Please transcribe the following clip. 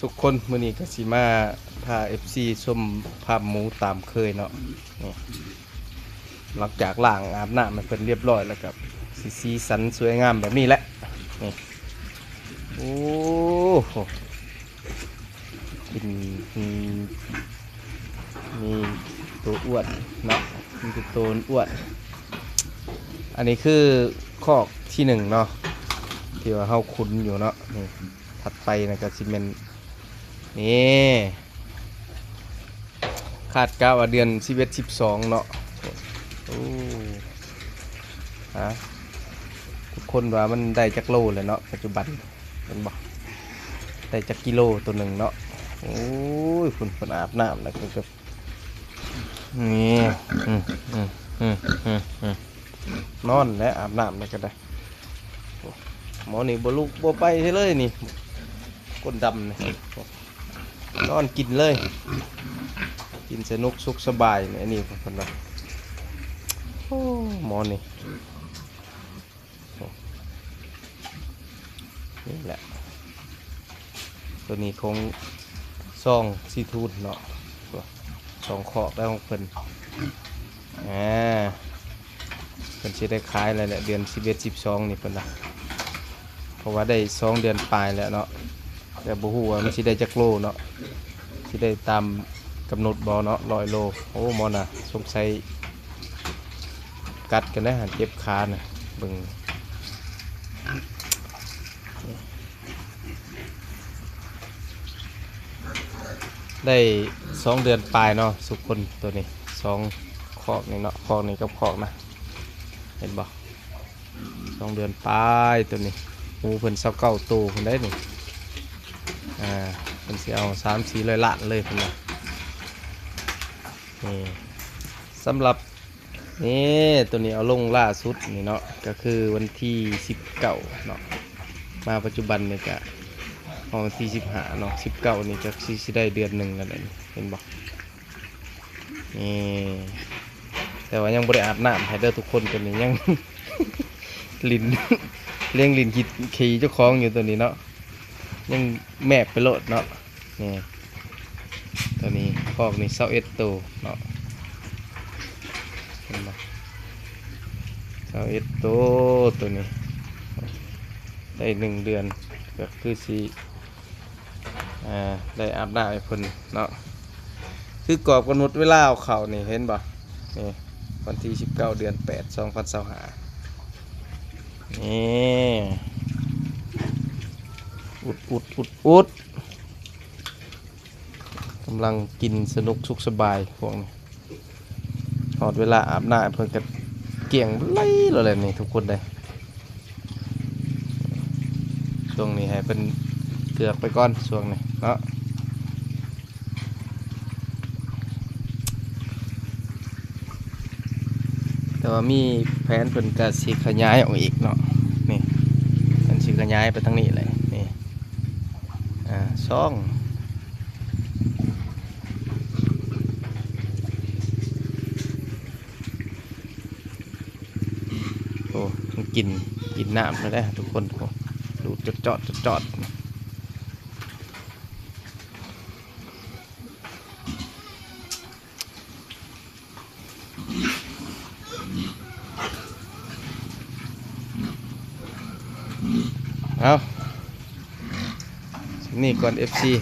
ທຸກຄົນ ມື້ນີ້ກໍຊິມາພາເອັຟຊີຊົມຟາມໝູຕາມເຄີຍເນາະ. ນີ້ ຫຼັງຈາກລ້າງອາບນ້ຳໃຫ້ເພິ່ນລຽບຮ້ອຍແລ້ວກໍຊິສີສັນສວຍງາມແບບນີ້ແຫຼະ. ນີ້ ໂອ້ໂຫ ກິນ ມີ ມີໂຕອ້ວນເນາະ ມີແຕ່ໂຕອ້ວນ. ອັນນີ້ຄືຄອກທີໜຶ່ງເນາະ ທີ່ວ່າເຮົາຂຸນຢູ່ເນາະ. ນີ້ ຖັດໄປນະກໍຊິແມ່ນ ນີ້ ຄາດກະວ່າເດືອນສິບເອັດ ສິບສອງເນາະ. ໂອ້ ຮະ ທຸກຄົນວ່າມັນໄດ້ຈັກໂລແລ້ວເນາະ ປັດຈຸບັນ ເຫັນບໍ່ ໄດ້ຈັກກິໂລໂຕໜຶ່ງເນາະ. ໂອ້ຍ ເພິ່ນ ເພິ່ນອາບນ້ຳແລ້ວກໍ ນີ້ ອືມ ອືມ ນອນແລ້ວ ອາບນ້ຳແລ້ວກໍໄດ້. ໂອ້ ໝໍນີ້ບໍ່ລຸກບໍ່ໄປໃສເລີຍນີ້ ກົ້ນດຳນີ້ ນອນກິນເລີຍ ກິນສະໜຸກສຸກສະບາຍນີ້. ອັນນີ້ເພິ່ນວ່າ ໂອ້ ໝໍນີ້ ໂອ້ ນີ້ແຫຼະ ໂຕນີ້ຂອງຊ່ອງຊີທູດເນາະ ສອງຄອກແລ້ວຂອງເພິ່ນ. ອ່າ ເພິ່ນຊິໄດ້ຂາຍແລ້ວແຫຼະ ເດືອນສິບເອັດ ສິບສອງນີ້ເພິ່ນວ່າ ເພາະວ່າໄດ້ສອງເດືອນປາຍແລ້ວເນາະ ແຕ່ບໍ່ຮູ້ວ່າມັນຊິໄດ້ຈັກໂລເນາະ ຊິໄດ້ຕາມກຳນົດບໍ່ເນາະ ຮ້ອຍໂລ. ໂອ້ ໝໍນະ ສົງໄສກັດກັນໄດ໋ຫັ້ນ ເຈັບຂານະ ເບິ່ງ. ໄດ້ສອງເດືອນປາຍເນາະທຸກຄົນ ໂຕນີ້ສອງຄອກນີ້ເນາະ ຄອກນີ້ກັບຄອກນະ ເຫັນບໍ່ ສອງເດືອນປາຍ. ໂຕນີ້ໝູເພິ່ນຊາວເກົ້າໂຕພຸ້ນໄດ໋ນີ້ ອ່າ ເພິ່ນຊິເອົາສາມສີ່ຮ້ອຍລ້ານເລີຍເພິ່ນວ່າ. ນີ້ ສຳລັບ ນີ້ ໂຕນີ້ເອົາລົງລ່າສຸດນີ້ເນາະ ກໍຄືວັນທີສິບເກົ້າເນາະ ມາປັດຈຸບັນນີ້ກະຮອດວັນທີສິບຫ້າເນາະ ສິບເກົ້ານີ້ຈັກຊິ ຊິໄດ້ເດືອນໜຶ່ງແລ້ວແຫຼະ ເຫັນບໍ່. ນີ້ ແຕ່ວ່າຍັງບໍ່ໄດ້ອາບນ້ຳໃຫ້ເດີທຸກຄົນ ໂຕນີ້ຍັງຫຼິ້ນ ລຽງຫຼິ້ນຂີ້ ຂີ້ເຈົ້າຂອງຢູ່ໂຕນີ້ເນາະ ຍັງແມບໄປໂລດເນາະ. ນີ້ ໂຕນີ້ ຄອກນີ້ຊາວເອັດໂຕເນາະ ເຫັນບໍ່ ຊາວເອັດໂຕ ໂຕນີ້ໄດ້ໜຶ່ງເດືອນ ກໍຄືຊິ ອ່າ ໄດ້ອາບນ້ຳໃຫ້ເພິ່ນເນາະ. ຄືກອບກຳນົດເວລາເອົາເຂົ້ານີ້ ເຫັນບໍ່ ນີ້ ວັນທີສິບເກົ້າ ເດືອນແປດ ສອງພັນຊາວຫ້າ. ນີ້ ອຸດໆໆໆ ກຳລັງກິນສະໜຸກສຸກສະບາຍພວກນີ້ ຮອດເວລາອາບນ້ຳເພິ່ນກໍກ້ຽງໄຫຼໂລດແຫຼະນີ້ທຸກຄົນເດ້. ຊ່ວງນີ້ໃຫ້ເພິ່ນເກືອກໄປກ່ອນ ຊ່ວງນີ້ເນາະ. ແຕ່ວ່າມີແຜນເພິ່ນກະຊິຂະຫຍາຍອອກອີກເນາະ ນີ້ ເພິ່ນຊິຂະຫຍາຍໄປທາງນີ້ແຫຼະ ນີ້ ອ່າ ຊ່ອງ ໂອ້ ມັນກິນ ກິນນ້ຳແລ້ວເດ້ທຸກຄົນ ໂອ້ ດູດຈອດໆໆ. ເອົາ ສ່ຳນີ້ກ່ອນ ເອັຟຊີ